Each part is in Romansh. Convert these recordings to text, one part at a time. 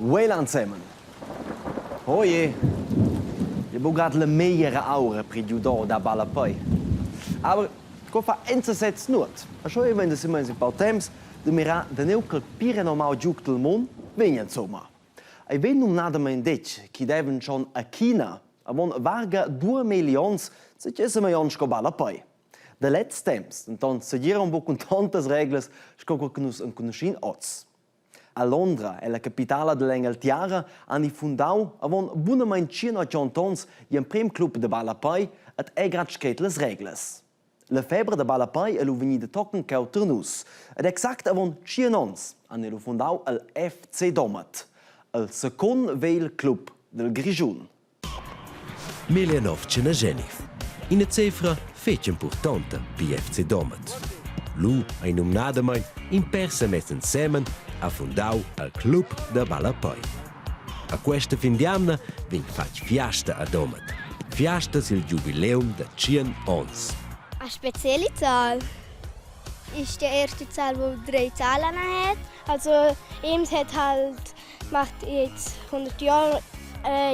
Weyland ensemen. Oje, je bu grad la megliera aura per giudar da ballapei. Aber co fa enzasez nuot. A scho vegn da simens in pau temps da mirar da neu ch'el pli renomau giug del mund vegn insomma. Ei vegn numnadamein detg ch'i devan schon a China avon varga duamilli onns setgess mai onn sco ballapei. Da lezs temps denton segiran buc cun tontas reglas sco quel che nus enconuschin oz. A Londra, ella capitala dell'Engaltiara, han i fundau avon bunamein 180 onns gl'emprem club da ballapei ed ei grad scret las reglas. La febra da ballapei ei lu vegnida tochen cheu tier nus ed exact avon tschien onns han ei lu fundau el FC Domat, il secund vegl club del Grischun. Melianovtschena Genif. Ina cefra fetg impurtonta pigl FC Domat. Lu ei numnadamein in pèr semess ensemen ha fundau al club da ballapei. A questa fin d'jamna vegn fatg fiasta a Domat. Fiasta sil giubileum da tschien onns. Eine spezielle Zahl ist die erste Zahl, die drei Zahlen hat. Also Ems hat halt macht jetzt 100 Jahre.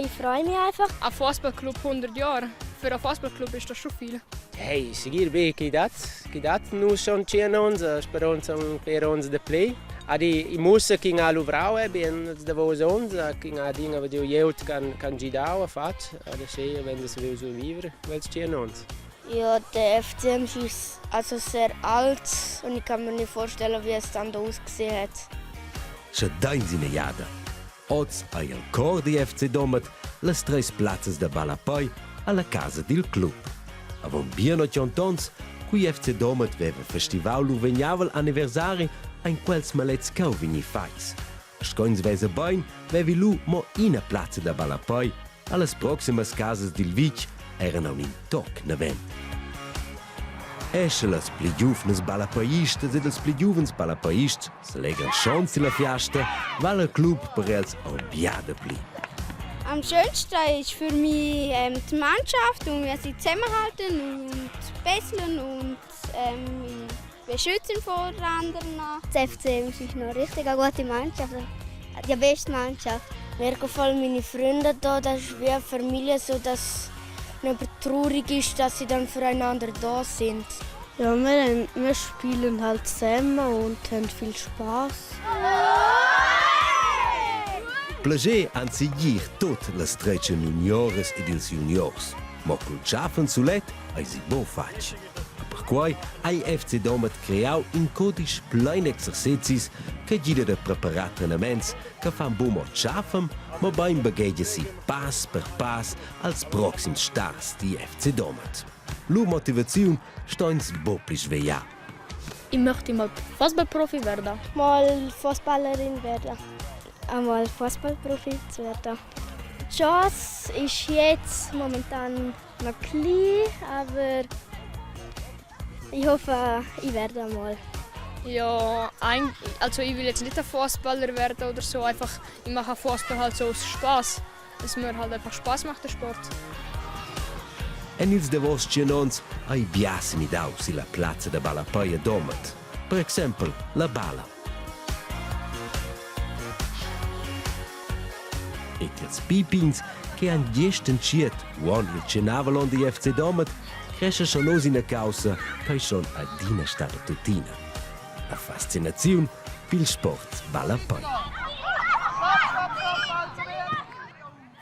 Ich freue mich einfach. Ein Fußballclub 100 Jahre. Für einen Fußballclub ist das schon viel. Hey, segir be chi dat, chi dat nus schon tschien ons, speronza un per ons de pli. Adi i mussa ch'in ha luvrau eh bien ils davos ons, ch'in ha adina vediu glieud ch'han ch'han gidau a fatg, ad aschia vein nus saviu survivre quels tschien ons. Ja, der FCM ist also sehr alt und ich kann mir nicht vorstellen, wie es dann da ausgesehen hat. Sche dein ina jada. Oz ei il cor di FC Domat las treis plazzas da ballapei alla casa dil club. Avon bien 80 onns, cui FC Domat veva festivau lur vegnavel anniversari, ein quels malets cheu vegni fatgs. Sco ins vesa bein, vevi lu mo ina plazza da ballapei Allas proximas casas dil vitg eran aunc in toc naven. E sche las pli giuvnas ballapeistas ed ils pli giuvens ballapeists selegran schon silla fiasta, vala il club per els aunc bia dapli. Am schönsten ist für mich ähm, die Mannschaft und wie sie zusammenhalten und besseln und ähm, beschützen vor anderen. Das FCM ist noch richtig eine gute Mannschaft, die beste Mannschaft. Mir gefallen meine Freunde da, das ist wie eine Familie, so dass jemand traurig ist, dass sie dann füreinander da sind. Ja, wir, wir spielen halt zusammen und haben viel Spaß. Plager han segir tut las tretschen junioras ed ils juniors. Mo cul tschaffen sulet eisi buc fatg. Perquai ha il FC Domat creau in codisch plein exercezis che gida da preparar trenaments che fan buc mo tschaffem, mobein baghegia si pass per pass als proxims stars digl FC Domat. Lur motivaziun sto ins buc pli svegliar. Ich möchte mal Fußballprofi werden. Mal Fußballerin werden. Einmal Fußballprofi zu werden. Die Chance ist jetzt momentan Noch klein, aber ich hoffe, ich werde einmal. Ja, also ich will jetzt nicht ein Fußballer werden oder so, einfach ich mache Fußball halt so aus Spaß. Dass mir halt einfach Spaß macht der Sport. En ils davos tschien onns ei bia semidau silla plazza da ballapei a Domat. Per exempel la balla. E tiels pipins che han gest entschiet uonn il tschenavel onn digl FC Domat crescha schon oz ina caussa ch'ei schon adina stada tuttina. La fascinaziun pil sport ballapei.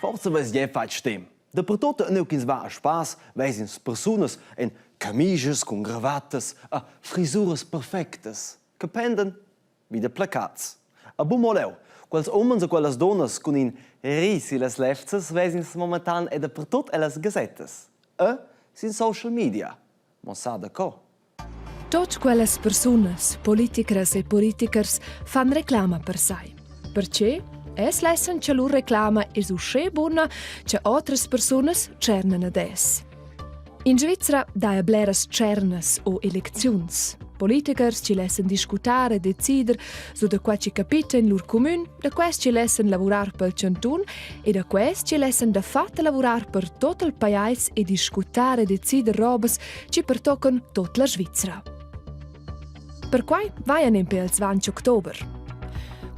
Forsa vess jeu fatg stem. Dapertut neu ch'ins va a spass ves'ins persunas en camischas cun gravattas e frisuras perfectas che pendan vi da placats. A bu mo leu, quels umens e quellas dunnas cun in ri sillas levzas ves'ins momentan è dapertut ellas gasettas e sin social media. Mo sa daco? Tot quellas persunas, politicras e politichers fan reclama per sai. Perche? Es lessan cha lur reclama es uschè buna cha otras persunas tschernan ad es. In Svizra daja bleras tschernas o elecziuns. Politikers chi lessan discutar e decider sur da qua chi capita in lur cumün, da quests chi lessan lavurar pel chantun e da quests chi lessan dafatta lavurar per tot il pajais e discutar e decider robas chi pertoccan tot la Svizra. Perquai vajan nempe als 20 october.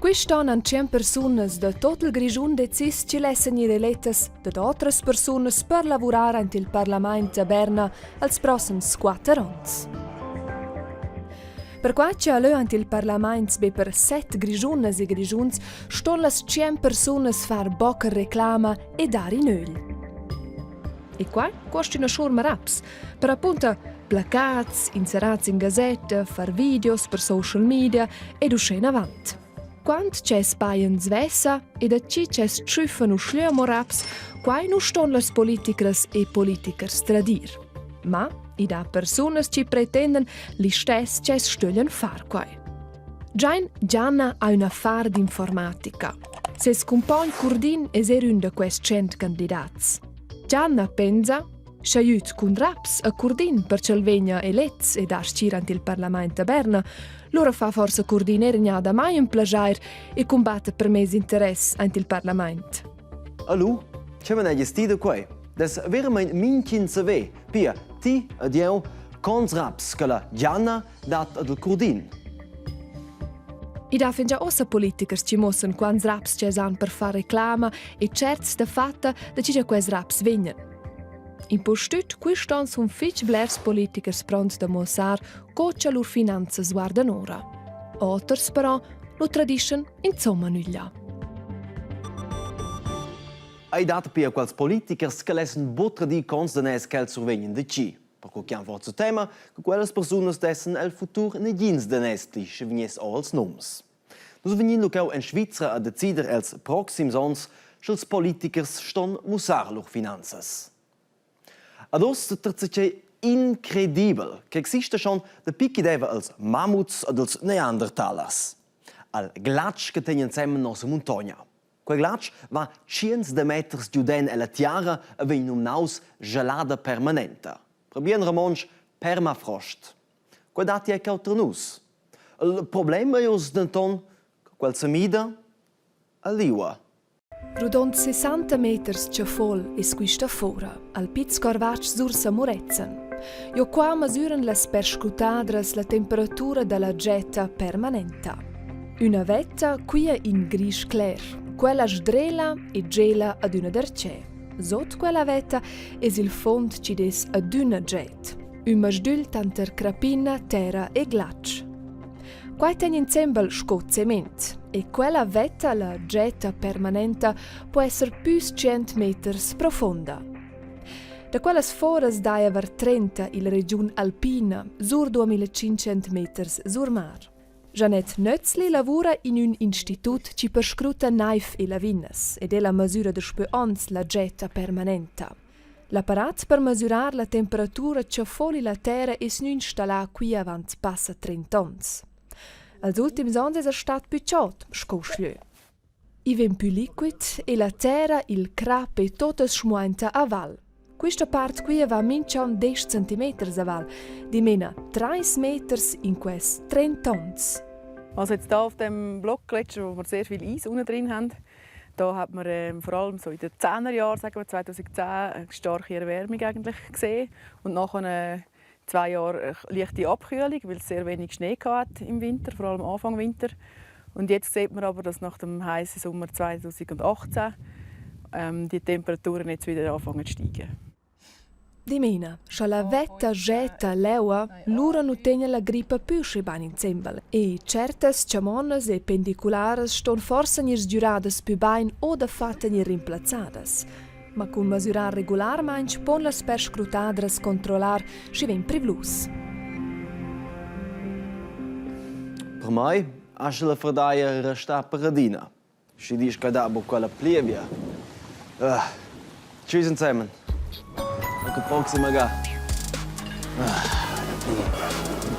Quist'on han tschient persunas da tot il Grischun decis chi lessan gnir elettas dad otras persunas per lavurar aint il parlamaint a Berna als prossems quatter ons. Perquai cha lö ant il parlamaint be per set Grischunas e Grischuns ston las tschient persunas far bocca reclama e dar in ögl. E qua cuosta üna schorma raps per apunta placats, inserats in gazetta, far videos per social media ed uschè inavant. Quant ch'es pajan svessa e da chi ch'es tschüffan uschè amo raps, quai nu ston las politicras e politichers tradir. Ma i dà persunas chi pretendan listess ch'es stöglian far quai. Giain Gianna ha ün affar d'informatica. Ses cumpogn Curdin es eir ün da quests tschient candidats. Gianna pensa Scha jüt cun raps a Curdin per ch'el vegna elets ed aschi ant il parlamaint a Berna, lura fa forsa Curdin eir gnada mai ün plaschair e cumbatta per meis interess aint il parlamaint. Allo, che manegias ti da quei? Dess veramaing minchün saver, pia ti ed jeu, cons raps che la Gianna dat ad il Curdin. I dà fingià uossa politikers chi muossan quants raps ch'els han per far reclama e tscherts dafatta da chi cha quels raps vegnan. Impustüt quist on sun fich blers politikers pronts da muossar co cha lur finanzas guardan ora. Oters però nu tradischan insomma nüglia. Ei dat pia quels politikers che lessen buc tradir cons daners ch'els survegnan da tgi. Perquei che han forsa tema che quellas persunas dessen el futur negins daners pli sche vegness ora els nums. Nus vegnin lu cheu en Svizra a decider els proxims onns, sch'ils politichers ston mussar lur finanzas. Ad oz terza incredibel che exista schon dapi che deva els mamuts ed els neandertalers. Al glatsch che tegn ensemen nossa muntogna. Quei glatsch va tschients da meters giuden ella tiara e vegn numnaus gelada permanenta. Per bien romontsch permafrost. Quei datti è cheu tra nus. Il problem ei oz denton che quel semida a liua. Rodond 60 meters chafuol es quista fora, al Piz Corvatsch sur Samurezzan. Jo qua masüran las perscrutadras la temperatura da la getta permanenta. Üna vetta quia in grisch cler, quella sdrela e gela ad üna darchè. Sot quella vetta es il fond chi'd es adüna get. Ün masdügl tanter crapina, terra e glatsch. Quai tegn insembel sco cement e quella vetta, la getta permanenta, po esser püs tschient meters profonda. Da quellas foras daja var 30 illa regiun alpina, sur 2500 meters sur mar. Jeanette Nötzli lavura in ün institut chi perscruta naiv e lavinas ed ella masüra daspö ons la getta permanenta. L'apparat per masürar la temperatura chafuol illa terra es gnü installà qui avant passa trent'ons. Als ultims ons esa stat pü chod sco uschlö. I vegn pü liquid e la terra, il crap e tot as schmuainta a val. Quista part quia va minch'on desch centimeters a val, dimena trais meters in quests trent'ons. Also jetzt hier auf dem Blockgletscher, wo wir sehr viel Eis unten drin haben, Da hat man ähm, vor allem so in den 10er Jahren, sagen wir 2010, eine starke Erwärmung eigentlich gesehen und nachher äh, zwei Jahre äh, leichte Abkühlung, weil es sehr wenig Schnee hat im Winter, vor allem Anfang Winter. Und jetzt sieht man aber, dass nach dem heißen Sommer 2018 ähm, die Temperaturen jetzt wieder anfangen zu steigen. Dimena, scha la vetta getta leua, lura nu tegna la grippa pü schi bain insembel e tschertas chamonnas e pendicularas ston forsa gnir sgüradas pü bain o dafatta gnir rimplazzadas. Ma cun masürar regularmaing pon las perscrutadras controllar, schi vegn privlus. Per mei ascha la ferdaia restà per adina. Schi disch che dà buca quella plievia. Ah. Tschüss ensemen. Anche proxima ga. Ah, plievia.